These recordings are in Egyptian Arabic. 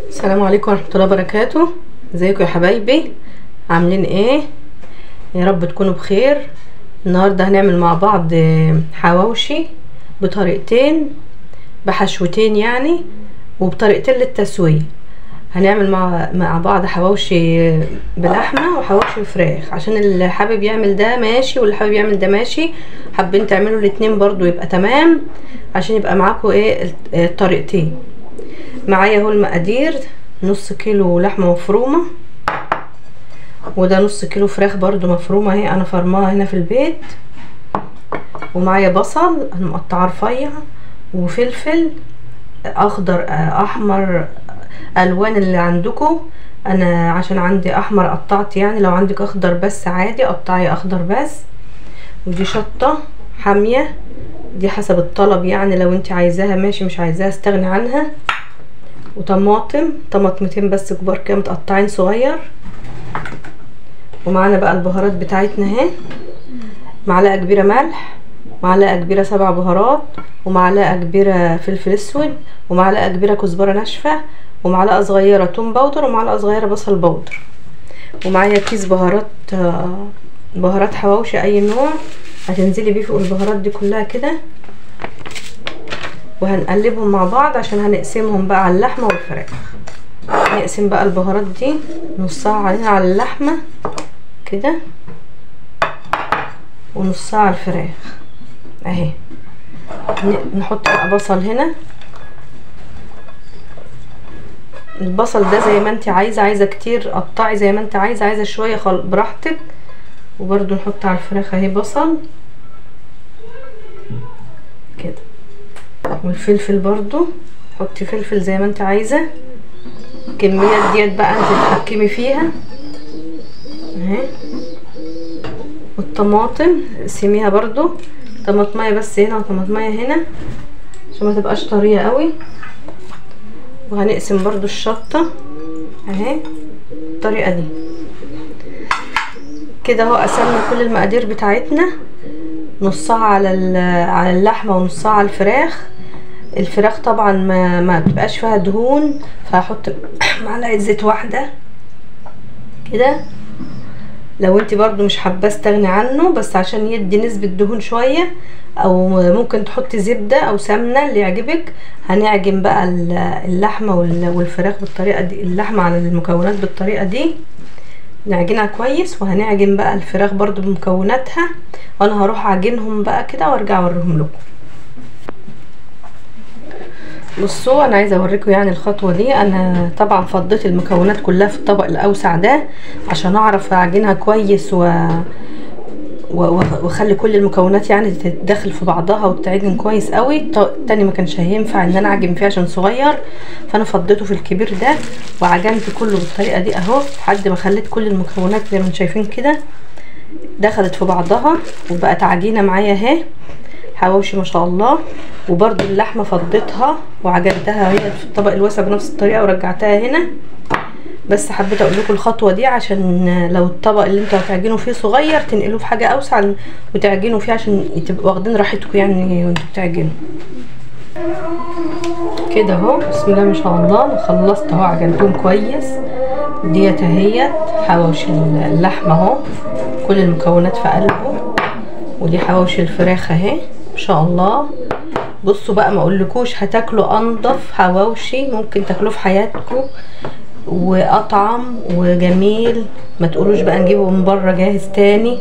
السلام عليكم ورحمة الله وبركاته. ازيكم يا حبايبي، عاملين ايه؟ يا رب تكونوا بخير. النهارده هنعمل مع بعض حواوشي بطريقتين، بحشوتين يعني، وبطريقتين للتسويه. هنعمل مع بعض حواوشي بلحمه وحواوشي فراخ، عشان اللي حابب يعمل ده ماشي واللي حابب يعمل ده ماشي. حابين تعملوا الاتنين برضو يبقى تمام، عشان يبقى معاكم ايه الطريقتين. معايا اهو المقادير: نص كيلو لحمه مفرومه، وده نص كيلو فراخ برضو مفرومه اهي، انا فرماها هنا في البيت. ومعايا بصل انا مقطعاه رفيع، وفلفل اخضر احمر، الوان اللي عندكم. انا عشان عندي احمر قطعت، يعني لو عندك اخضر بس عادي قطعي اخضر بس. ودي شطه حامية، دي حسب الطلب يعني، لو انت عايزاها ماشي، مش عايزاها استغني عنها. وطماطم، طماطمتين بس كبار كده متقطعين صغير. ومعانا بقى البهارات بتاعتنا اهي: معلقه كبيرة ملح، معلقه كبيرة 7 بهارات، ومعلقة كبيرة فلفل اسود، ومعلقة كبيرة كزبره ناشفة، ومعلقة صغيرة توم powder، ومعلقة صغيرة بصل powder. ومعايا كيس بهارات، بهارات حواوشي اي نوع، هتنزلي بيه فوق البهارات دي كلها كده. وهنقلبهم مع بعض عشان هنقسمهم بقى على اللحمة والفراخ. نقسم بقى البهارات دي، نصها عليها على اللحمة كده، ونصها على الفراخ اهي. نحط بقى بصل هنا. البصل ده زي ما انت عايزه، عايزه كتير قطعي زي ما انت عايزه، عايزه شوية براحتك. وبرده نحط على الفراخ اهي بصل كده، والفلفل برضو حطي فلفل زي ما انت عايزه. الكميات ديت بقى انت تتحكمي فيها اهي. والطماطم قسميها برضو، طماطمايه بس هنا وطماطمايه هنا عشان ما تبقاش طرية قوي. وهنقسم برضو الشطه اهي بالطريقة دي كده اهو. قسمنا كل المقادير بتاعتنا، نصها على اللحمة ونصها على الفراخ. الفراخ طبعا ما بتبقاش فيها دهون، فهحط معلقه زيت واحدة كده. لو انت برضو مش حابة استغني عنه، بس عشان يدي نسبه دهون شوية، او ممكن تحطي زبدة او سمنه اللي يعجبك. هنعجن بقى اللحمة والفراخ بالطريقة دي، اللحمة على المكونات بالطريقة دي نعجنها كويس. وهنعجن بقى الفراخ برضو بمكوناتها، وانا هروح اعجنهم بقى كده وارجع اوريهم لكم. بصوا انا عايزه اوريكم يعني الخطوة دي. انا طبعا فضيت المكونات كلها في الطبق الاوسع ده عشان اعرف اعجنها كويس واخلي كل المكونات يعني تتدخل في بعضها وتتعجن كويس قوي. التاني ما كانش هينفع ان انا اعجن فيه عشان صغير، فانا فضيته في الكبير ده وعجنت كله بالطريقة دي اهو، لحد ما خليت كل المكونات زي ما انتم شايفين كده دخلت في بعضها وبقت عجينه معايا اهي. حواوشي ما شاء الله. وبرده اللحمة فضيتها وعجنتها هي في الطبق الواسع بنفس الطريقة ورجعتها هنا. بس حبيت اقول لكم الخطوة دي عشان لو الطبق اللي انتوا هتعجنوا فيه صغير تنقلوه في حاجة اوسع وتعجنوا فيه، عشان تبقوا واخدين راحتكم يعني وانتوا بتعجنوا كده اهو. بسم الله ما شاء الله، خلصت اهو، عجنتهم كويس. ديت اهيت حواوشي اللحمة اهو، كل المكونات في قلبه. ودي حواوشي الفراخ اهي ما شاء الله. بصوا بقى ما اقولكوش، هتاكلوا انضف حواوشي ممكن تاكلوه في حياتكم، واطعم وجميل. ما تقولوش بقى نجيبه من بره جاهز تاني،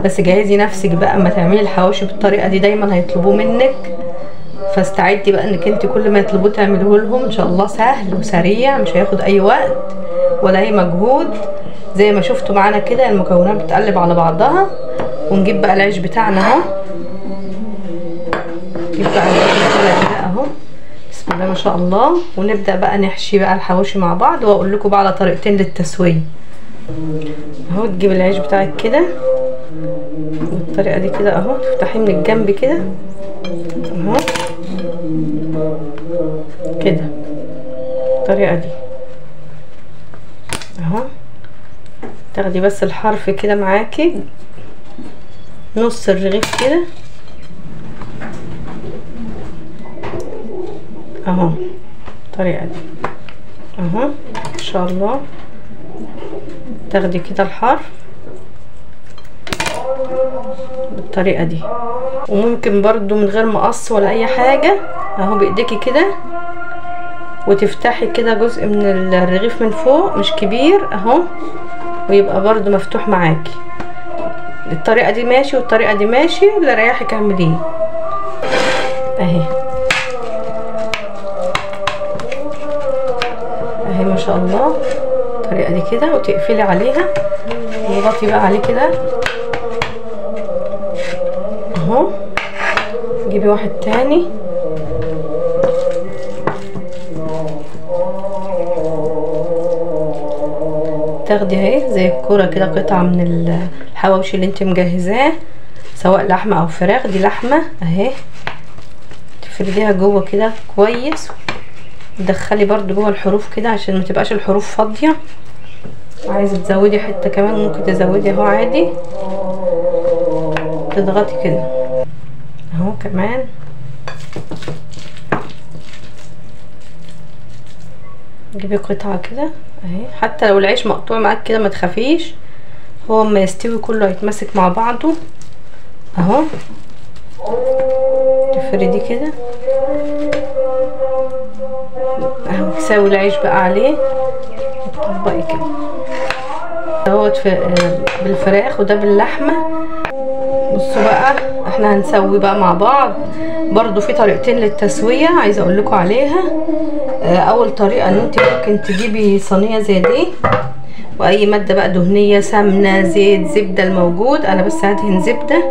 بس جهزي نفسك بقى اما تعملي الحواوشي بالطريقة دي، دايما هيطلبوه منك، فاستعدي بقى انك انت كل ما يطلبوه تعملوه لهم. ان شاء الله سهل وسريع، مش هياخد اي وقت ولا اي مجهود. زي ما شفتوا معانا كده المكونات بتقلب على بعضها. ونجيب بقى العيش بتاعنا اهو، نجيب بقى العيش بتاعنا اهو، بسم الله ما شاء الله. ونبدا بقى نحشي بقى الحواوشي مع بعض، واقول لكم بقى على طريقتين للتسويه اهو. تجيب العيش بتاعك كده بالطريقة دي كده اهو، تفتحيه من الجنب كده اهو كده بالطريقة دي اهو. تاخدي بس الحرف كده معاكي، نص الرغيف كده اهو الطريقة دي. اهو ان شاء الله. تاخدي كده الحرف بالطريقة دي، وممكن برضو من غير مقص ولا اي حاجة اهو بايديكي كده، وتفتحي كده جزء من الرغيف من فوق مش كبير اهو، ويبقى برضو مفتوح معاكي. الطريقة دي ماشي والطريقة دي ماشي، اللي ريحك اعمليه اهي اهي ما شاء الله الطريقة دي كده. وتقفلي عليها وتضغطي بقى عليه كده اهو. جيبي واحد تاني تاخدي اهي زي الكرة كده قطعة من الحواوشي اللي انت مجهزاه، سواء لحمة او فراخ. دي لحمة اهي، تفرديها جوه كده كويس، وتدخلي برضو جوه الحروف كده عشان ما تبقاش الحروف فاضية. عايزة تزودي حتة كمان ممكن تزودي اهو عادي، تضغطي كده اهو كمان. جيبي قطعة كده اهي، حتى لو العيش مقطوع معاك كده ما تخافيش، هو اما يستوي كله هيتمسك مع بعضه اهو. تفردي كده اهو، تساوي العيش بقى عليه وتطبقي كده اهوت بالفراخ وده باللحمة. بصوا بقى احنا هنسوي بقى مع بعض. برضو في طريقتين للتسوية عايزة اقول لكم عليها. اول طريقة ان انت ممكن تجيبي صينية زي دي، واي مادة بقى دهنية، سمنة، زيت، زبدة الموجود. انا بس هدهن زبدة،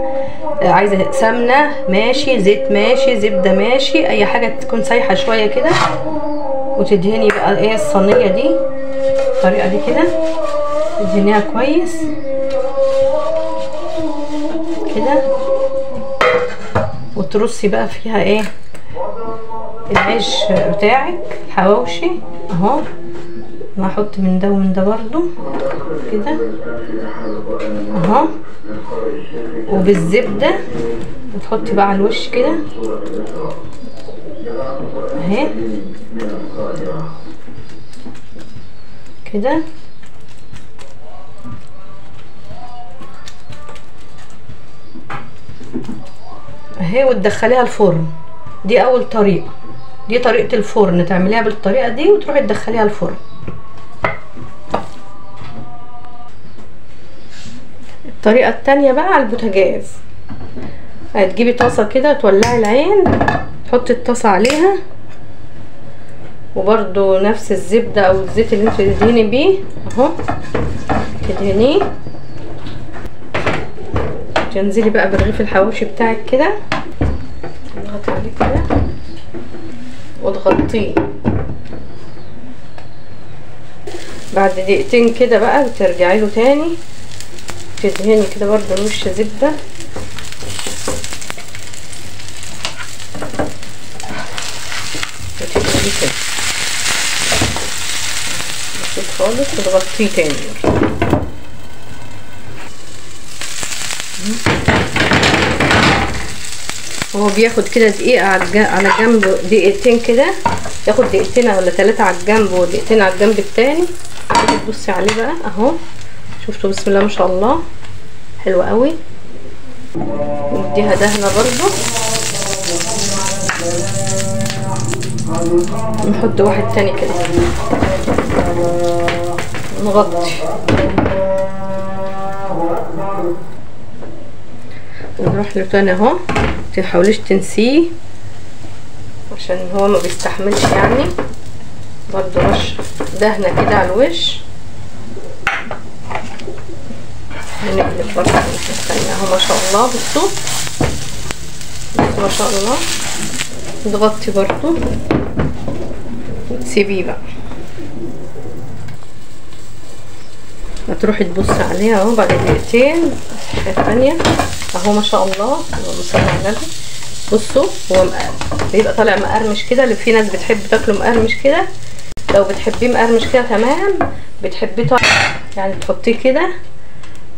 عايزة سمنة ماشي، زيت ماشي، زبدة ماشي، اي حاجة تكون سايحة شوية كده. وتدهني بقى ايه الصينية دي الطريقة دي كده، تدهنيها كويس كده، وترصي بقى فيها ايه العيش بتاعك الحواوشي اهو. انا هحط من ده ومن ده برضو كده اهو، وبالزبده وتحطي بقى على الوش كده اهي كده. اهي، وتدخليها الفرن. دي اول طريقه، دي طريقه الفرن، تعمليها بالطريقة دي وتروحي تدخليها الفرن. الطريقة التانية بقى على البوتاجاز، هتجيبي طاسه كده تولعي العين، تحطي الطاسه عليها، وبرده نفس الزبدة او الزيت اللي انت تدهني بيه اهو، تدهنيه. تنزلي بقى برغيف الحواوشي بتاعك كده، اضغطي عليه كده وتغطيه. بعد دقيقتين كده بقى بترجعي له تاني، تدهني كده برده الوش زبدة وتدهني كده بسيط خالص، وتغطيه تاني. هو بياخد كده دقيقة على جنب، دقيقتين كده، ياخد دقيقتين ولا 3 على الجنب ودقيقتين على الجنب التاني. تبصي عليه بقى اهو، شفتوا بسم الله ما شاء الله حلو قوي. نديها دهنة برضو، نحط واحد تاني كده نغطي، ونروح له تاني اهو. متحاوليش تنسيه عشان هو ما بيستحملش يعني. برضو رش دهنه كده على الوش، ونقلب برضو الناحية التانية اهو ما شاء الله. بصوا ما شاء الله، تغطي برضو وتسيبيه بقى. هتروحي تبصي عليها اهو بعد دقيقتين الناحية التانية اهو ما شاء الله، اللهم صل على النبي. بصوا هو بيبقى طالع مقرمش كده، اللي في ناس بتحب تاكله مقرمش كده. لو بتحبيه مقرمش كده تمام، بتحبيه طري يعني تحطيه كده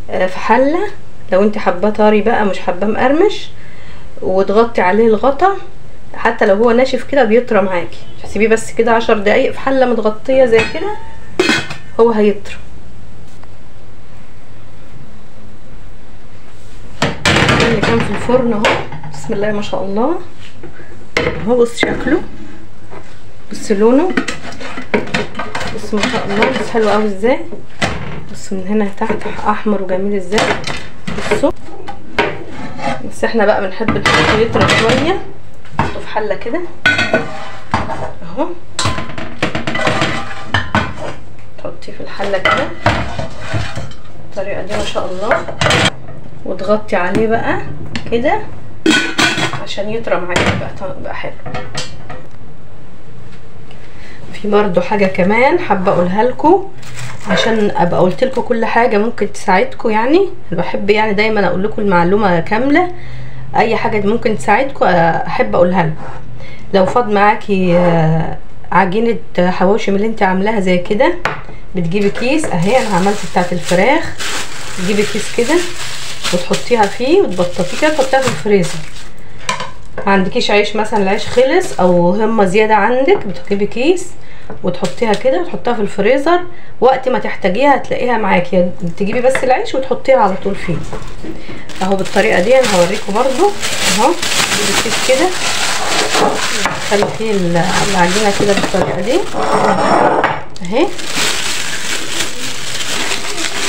في حله لو انت حباه طري بقى مش حباه مقرمش، وتغطي عليه الغطا حتى لو هو ناشف كده بيطرى معاكي. تسيبيه بس كده 10 دقايق في حله متغطيه زي كده، هو هيطرى. اللي كان في الفرن اهو، بسم الله ما شاء الله اهو. بص شكله، بص لونه، بص ما شاء الله، بص حلو قوي ازاي. بص من هنا تحت احمر وجميل ازاي. بصوا بس احنا بقى بنحب نحطه يطرى شوية، نحطه في حله كده اهو، تحطيه في الحلة كده بالطريقة دي ما شاء الله، وتغطي عليه بقى كده عشان يطرى معاكي بقى حلو. في برضو حاجة كمان حابة اقولها لكم عشان ابقى قلت لكم كل حاجة ممكن تساعدكم. يعني انا بحب يعني دايما اقول لكم المعلومة كاملة، اي حاجة ممكن تساعدكم احب اقولها لكم. لو فاض معاكي عجينه حواوشي من اللي انت عاملاها زي كده، بتجيبي كيس اهي، انا عملت بتاعه الفراخ، تجيبي كيس كده وتحطيها فيه وتبططيه كده، تحطيها في الفريزر. ما عندكيش عيش مثلا، العيش خلص او همه زيادة عندك، بتجيبي كيس وتحطيها كده وتحطيها في الفريزر، وقت ما تحتاجيها هتلاقيها معاكي. تجيبي بس العيش وتحطيها على طول فيه اهو بالطريقة دي. انا هوريكم برضو اهو. تجيبي كيس كده تخلي فيه العجينة كده بالطريقة دي اهي،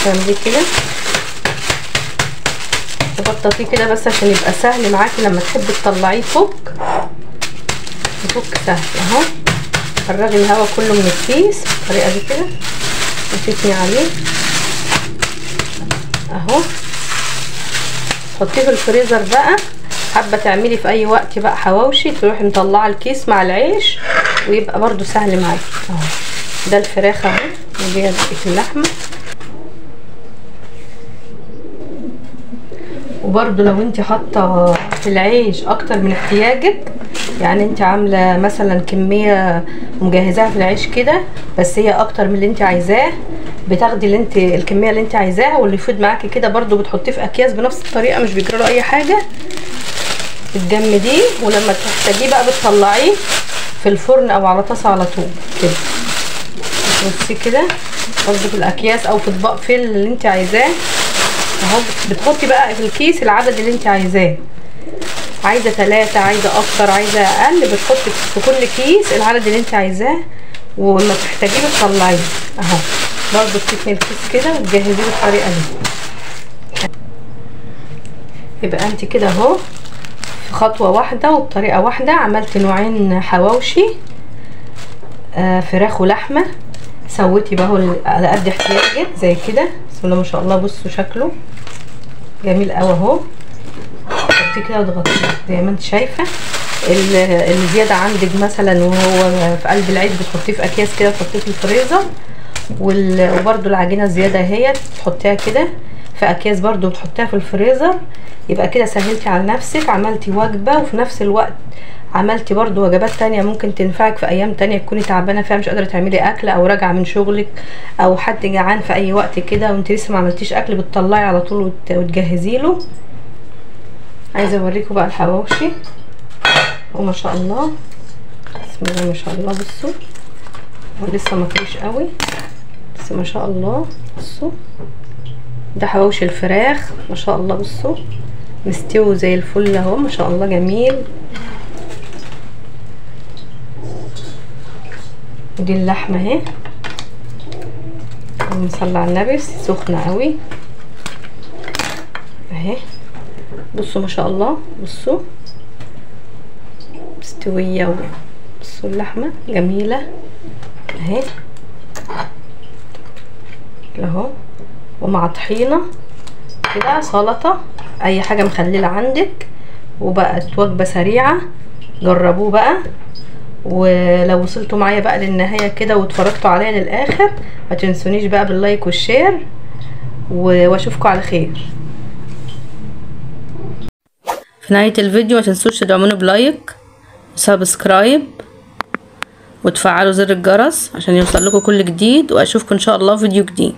تعمليه كده تبططيه كده بس عشان يبقى سهل معاكي لما تحبي تطلعيه يفك، يفك سهل اهو. خرجي الهواء كله من الكيس بالطريقة دي كده وتتني عليه اهو، تحطيه في الفريزر بقى. حابة تعملي في اي وقت بقى حواوشي، تروحي مطلعه الكيس مع العيش ويبقى برده سهل معاكي اهو. ده الفراخ اهو، ودي بقية اللحمة. وبرده لو انت حاطه في العيش اكتر من احتياجك، يعني انت عامله مثلا كمية ومجهزاها في العيش كده بس هي اكتر من اللي انت عايزاه، بتاخدي اللي انت الكمية اللي انت عايزاها واللي يفيد معاكي كده برده بتحطيه في اكياس بنفس الطريقة، مش بيجرى له اي حاجة. بتجمديه ولما تحتاجيه بقى بتطلعيه في الفرن او على طاسه على طول كده، بصي كده برده في الاكياس او في اطباق فل اللي انت عايزاه اهو. بتحطي بقى في الكيس العدد اللي انت عايزاه، عايزه 3، عايزه اكتر، عايزه اقل، بتحطي في كل كيس العدد اللي انت عايزاه، ولما تحتاجيه بتطلعيه اهو. برده بتتني الكيس كده وتجهزيه بالطريقة دي. يبقى انت كده اهو في خطوة واحدة وبطريقة واحدة عملتي نوعين حواوشي، فراخ ولحمه. سويتي بقى على قد احتياجك زي كده، بسم الله ما شاء الله. بصوا شكله جميل قوي اهو. حطيه كده وتغطيه زي ما انت شايفه. اللي زيادة عندك مثلا وهو في قلب العيش بتحطيه في اكياس كده وتحطيه في الفريزر، وبرده العجينة الزيادة اهي تحطيها كده في اكياس برده وتحطيها في الفريزر. يبقى كده سهلتي على نفسك، عملتي وجبة وفي نفس الوقت عملتي برده وجبات تانية ممكن تنفعك في ايام تانية تكوني تعبانة فيها مش قادرة تعملي اكل، او راجعه من شغلك، او حد جعان في اي وقت كده وانت لسه ما عملتيش اكل، بتطلعي على طول وتجهزي له. عايزه اوريكم بقى الحواوشي وما شاء الله، بسم الله ما شاء الله. بصوا هو لسه ما طريش قوي بس ما شاء الله. بصوا ده حواوشي الفراخ ما شاء الله، بصوا مستوي زي الفل اهو ما شاء الله جميل. ودي اللحمة اهي، اللهم صل على النبي، سخنة قوي اهي. بصوا ما شاء الله، بصوا مستوية، بصوا اللحمة جميلة اهي اهو. ومع طحينه كده، سلطة، اي حاجة مخلله عندك، وبقت وجبة سريعة. جربوه بقى، ولو وصلتوا معايا بقى للنهاية كده واتفرجتوا عليا للاخر ما تنسونيش بقى بال like وال share، واشوفكم على خير. في نهاية الفيديو ما تنسوش تدعموني ب like و subscribe وتفعلوا زر الجرس عشان يوصل لكم كل جديد، واشوفكم ان شاء الله فيديو جديد.